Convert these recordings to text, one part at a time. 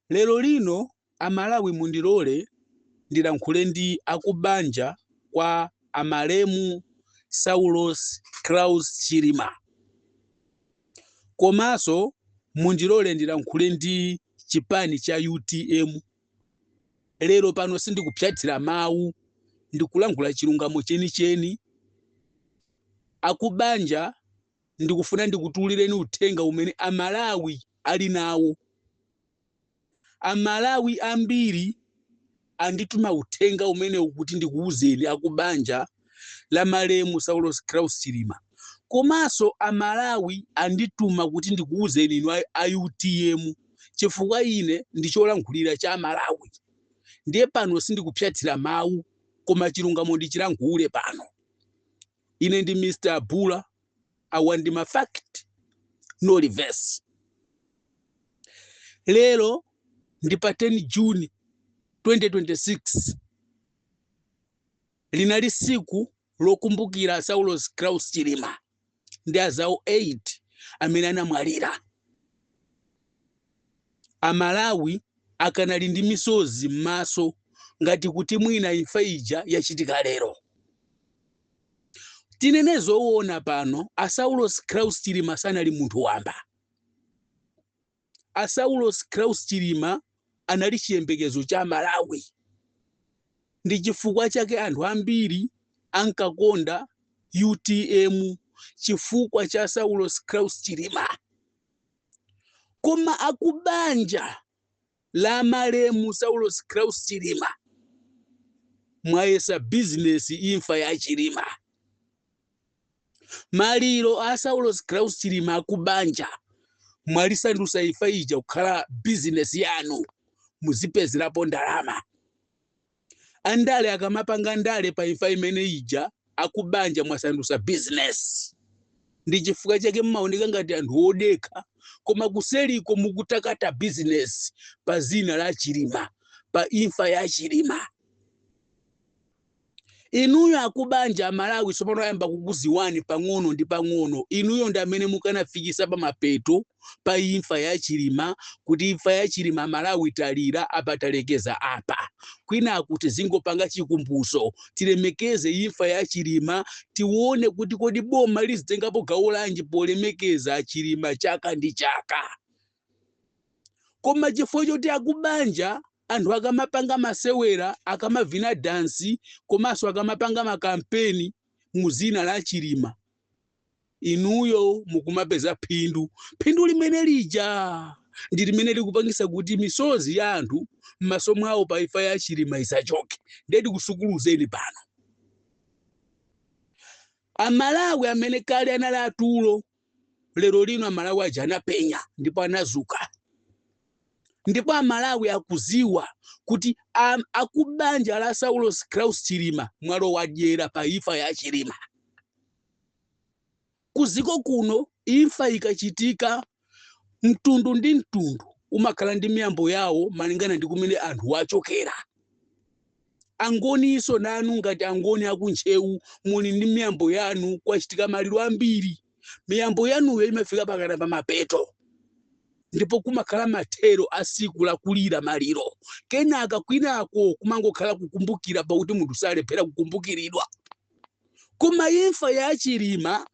Lero lino Amalawi mundilole ndilankhule ndi akubanja kwa amalemu Saulos Klaus Chilima. Komanso mundilole ndilankhule ndi chipani cha UTM. Lero pano sindikupsatira mawu, ndikulankhula chilungamo chenicheni. Akubanja ndikufuna ndikutulireni uthenga umene Amalawi ali nawo. Amalawi ambiri andituma uthenga umenewu kuti ndikuwuzeni akubanja la malemu Saulos Klaus Chilima. Komanso Amalawi andituma kuti ndikuwuzeni inu a UTM, chifukwa ine ndi cholankhulira cha Amalawi. Ndiye pano sindikupsatira mawu, koma chilungamo ndichilankhule pano. Ine ndi Mr. Bula, awa ndi ma fact no reverse. Lero ndi pa 10 June 2026, linali siku lokumbukira Saulos Klaus Chilima ndi azawo 8 amene anamwalira. Amalawi akanali ndi misozi m'maso ngati kuti mwina imfa ija yachitika lero. Tinene zoona pano, a Saulos Klaus Chilima sanali munthu wamba. A Saulos Klaus Chilima anali chiyembekezo cha Malawi. Ndi chifukwa chake anthu ambiri ankakonda UTM, chifukwa cha Saulos Klaus Chilima. Koma akubanja la malemu Saulos Klaus Chilima, mwayesa bizinesi imfa ya Chilima. Maliro a Saulos Klaus Chilima, akubanja mwalisandusa imfa ija kukhala bizinesi yanu, muzipezerapo ndalama. Andale akamapanga ndale pa imfa imene ija, akubanja mwasandusa bizinesi. Ndi chifukwa chake mmaoneka ngati anthu odekha, koma kuseliko mukutakata bizinesi pa zina la Chilima, pa imfa ya Chilima. Inuyo akubanja, Amalawi tsopano ayamba kukuziwani pang'ono ndi pang'ono. Inuyo ndi amene mukanafikisa pa mapeto pa imfa ya Chilima, kuti imfa ya Chilima, Malawi talira apa, talekeza apa, kwina akuti zingopanga chikumbuso, tilemekeze imfa ya Chilima, tione kuti kodi boma lizitengapo gawo lanji polemekeza Chilima chaka ndi chaka. Koma chifukwa choti akubanja, anthu akamapanga masewera, akamavina dansi, komanso akamapanga makampeni mu zina la Chilima, inuyo mukumapeza phindu. Phindu limene lija ndi limene likupangisa kuti misozi ya anthu m'maso mwawo pa imfa ya Chilima isachoke. Ndiye tikusukuluzeni pano. Amalawi amene kale anali atulo, lero lino Amalawi aja anapenya ndipo anazuka, ndipo Amalawi akuziwa kuti akubanja la Saulos Klaus Chilima mwalo wadyera pa imfa ya Chilima. Kuziko kuno imfa ikachitika, mtundu ndi mtundu umakhala ndi miyambo yawo malingana ndi kumene anthu wachokera. Angoniso nanu, ngati Angoni akuNtcheu, muli ndi miyambo yanu. Kwachitika maliro ambiri, miyambo yanuyo imafika pakana pa mapeto, ndipo kumakhala mathero a siku lakulira maliro. Kenaka kwinako kumangokhala kukumbukira, pakuti munthu salephera kukumbukiridwa. Koma imfa ya Chilima,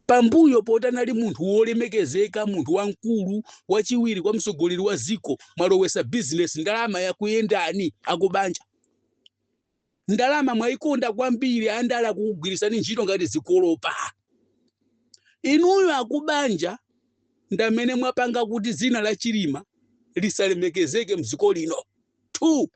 pambuyo poti anali munthu wolemekezeka, munthu wamkulu, wachiwiri kwa mtsogoleri wa ziko, mwalowesa bizinesi. Ndalama yakuyendani akubanja, ndalama mwayikonda kwambiri. Andale akukugwirisani ntchito ngati zikolopa. Inuyo akubanja ndamene mwapanga kuti dzina la Chilima lisalemekezeke mdziko lino. 2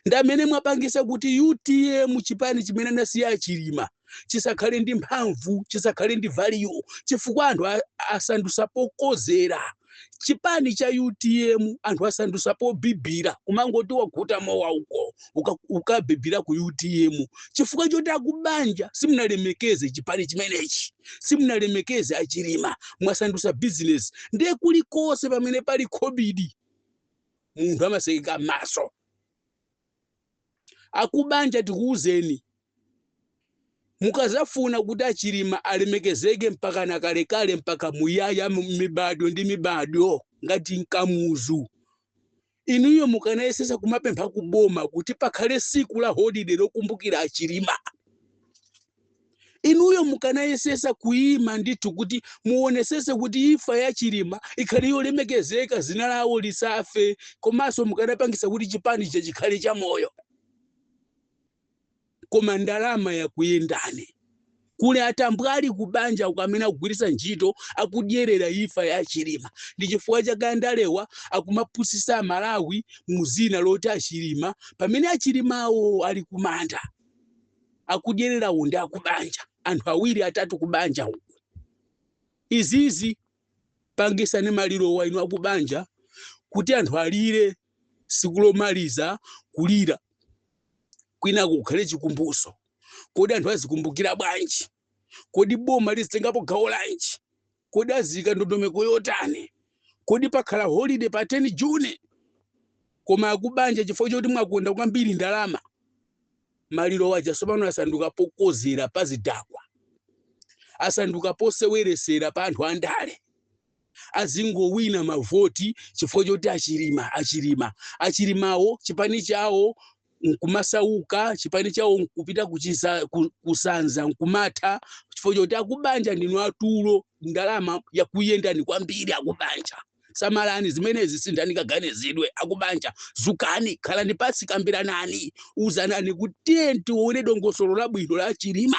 ndamene mwapangisa kuti UTM, chipani chimene anasiya Chilima, chisakhale ndi mphamvu, chisakhale ndi value, chifukwa anthu asandusa pokozera chipani cha UTM. Anthu asandusa pobibira, kumangoti wakhuta mowa uko ukabibira ku UTM, chifukwa choti akubanja simunalemekeze chipani chimenechi, simunalemekeze aChilima, mwasandusa business. Ndiye kulikonse pamene pali khobidi, munthu amasekeka m'maso. Akubanja tikuwuzeni, mukazafuna kuti aChilima alemekezeke mpaka na kalekale, mpaka muyaya, mibadwo ndi mibadwo, ngati mkamuzu. Inuyo mukanayesesa kumapempha kuboma kuti pakhale siku la holiday lokumbukira Achilima. Inuyo mukanayesesa kuyima ndithu kuti muonesese kuti imfa ya Chilima ikhale yolemekezeka, zina lawo lisafe, komanso mukanapangisa kuti chipani chikhale chamoyo. Koma ndalama yakuyendani, kuli atambwali kubanja amene akugwiritsa ntchito, akudyerera imfa ya Chilima. Ndi chifukwa chake andalewa akumapusisa Amalawi muzina loti Achilima, pamene Achilimawo ali kumanda. Akudyererawo ndi akubanja, anthu awiri atatu kubanja uku. Izizi pangisani malirowa inu akubanja kuti anthu alire siku lomaliza kulira, kwina kukhale chikumbuso. Kodi anthu azikumbukira bwanji? Kodi boma lizitengapo gawo lanji? Kodi aziyika ndondomeko yotani? Kodi pakhala holiday pa 10 June? Koma akubanja, chifukwa choti mwakonda kwambiri ndalama, maliro waja tsopano asanduka pokozera pa zidakwa, asanduka poseweresera pa anthu andale, azingowina mavoti chifukwa choti Achilima, Achilima, Achilimawo. Chipani chawo nkumasauka, chipani chawo nkupita kusanza, nkumatha chifukwa choti akubanja ndinu atulo, ndalama yakuyendani kwambiri. Akubanja, samalani zimenezi, sinthani kaganizidwe. Akubanja, zukani, khalani pasi, kambiranani, uzanani kuti tiye tione dongosolo labwino la Chilima,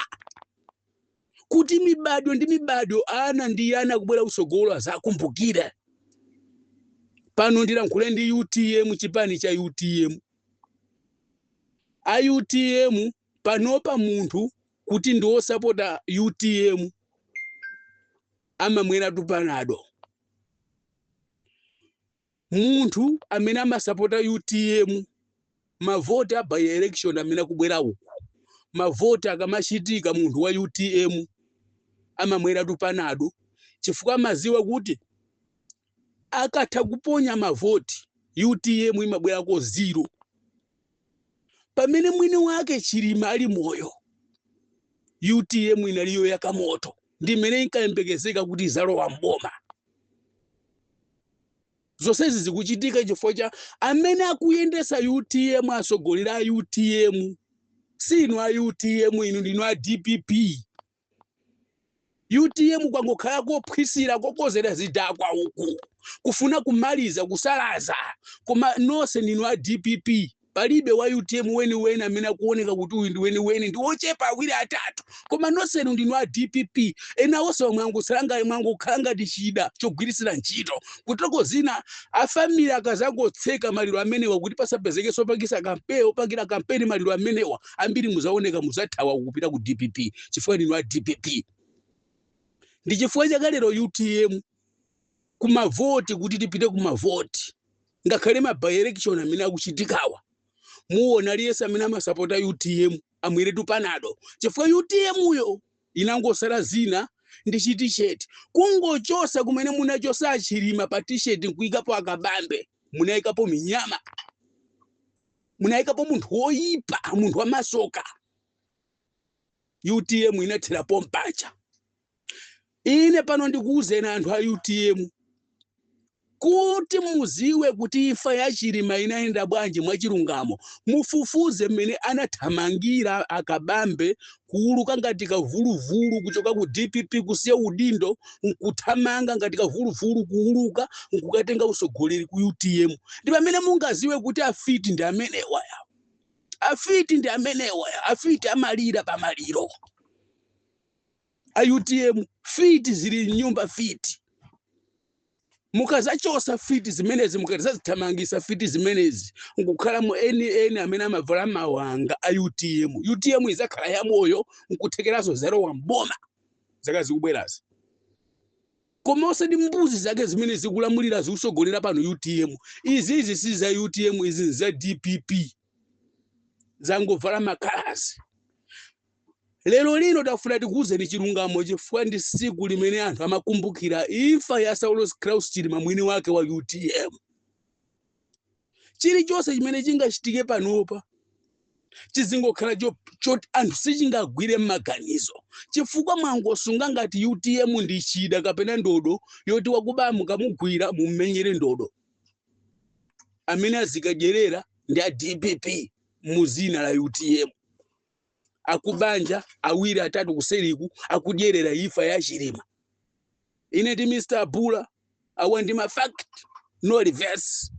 kuti mibado ndi mibado, ana ndi ana kubwera usogolo azakumbukire. Pano ndilankhule ndi UTM, chipani cha UTM. A UTM, panopa munthu kuti ndi wosapota UTM amamwera Panado. Munthu amene amasapota UTM, mavoti a by election amene akubwera uku, mavoti akamachitika, munthu wa UTM amamwera Panado, chifukwa amaziwa kuti akatha kuponya mavoti, UTM imabwerako zero. Pamene mwini wake Chilima ali moyo, UTM inaliyo yakamoto, ndi imene inkayembekezeka kuti izalowa mboma. Zonsezi zikuchitika chifukwa cha amene akuyendesa UTM, atsogoleri a UTM. Sinu a UTM, inu ndinu a DPP. UTM kwangokhala kophwisira, kokozera zidakwa uku, kufuna kumaliza kusalaza, koma nonse ndinu a DPP. Palibe wa UTM weniweni amene akuoneka kuti uyu ndi weniweni, ndi wochepa, awiri atatu, koma nonsenu ndinu a DPP. Ena onse mwangokhala ngati chida chogwirisira ntchito. Kutoko zina a family akazangotseka maliro amenewa kuti pasapezekenso opangisa campaign, opangira kampeni maliro amenewa, ambiri muzaoneka muzathawa kupita ku DPP, chifukwa ndinu a DPP. Ndi chifukwa chake lero UTM kumavoti, kuti tipite kumavoti, ngakhale ma by election amene akuchitikawa, muona aliyense amene amasapota UTM amweretu Panado, chifukwa UTM uyo inangosala zina ndi chi T-shirt. Kungochosa kumene munachosa Achilima pa T-shirt nkuyikapo Akabambe, munayikapo minyama, munayikapo munthu woyipa, munthu wamasoka. UTM inatherapo mpacha. Ine pano ndikuwuzeni anthu a UTM kuti muziwe kuti imfa ya Chilima inayenda bwanji mwachilungamo, mufufuze mmene anathamangira Akabambe kuuluka ngati kavuluvulu kuchoka ku DPP, kusiya udindo nkuthamanga ngati kavuluvulu kuuluka nkukatenga usogoleri ku UTM. Ndi pamene mungaziwe kuti afiti ndi amenewa ya, afiti ndi amenewa ya, afiti amalira pamaliro. A UTM, fiti zili mnyumba, fiti. Mukazachosa fiti zimenezi, mukazazithamangisa fiti zimenezi, nkukhala mu eni eni amene amavala mawanga a UTM, UTM izakhala yamoyo, nkuthekeranso zalowa mboma zaka zikubwerazi. Koma osati mbuzi zake zimene zikulamulira, zikusogolera pano UTM. Izizi si za UTM, izi za DPP, zangovala makalasi. Lero lino tafuna tikuwuzeni chilungamo, chifukwa ndi siku limene anthu amakumbukira imfa ya Saulos Klaus Chilima, mwini wake wa UTM. Chilichonse chimene chingachitike panopa chizingokhala choti anthu sichingagwire m'maganizo, chifukwa mwangosunga ngati UTM ndi chida kapena ndodo yoti wakuba mukamugwira mummenyere ndodo. Amene azikadyerera ndi a DPP mu zina la UTM. Akubanja awiri atatu kuseriku akudyerera imfa ya Chilima. Ine ndi Mr. Bula, awa ndi ma fact, no reverse.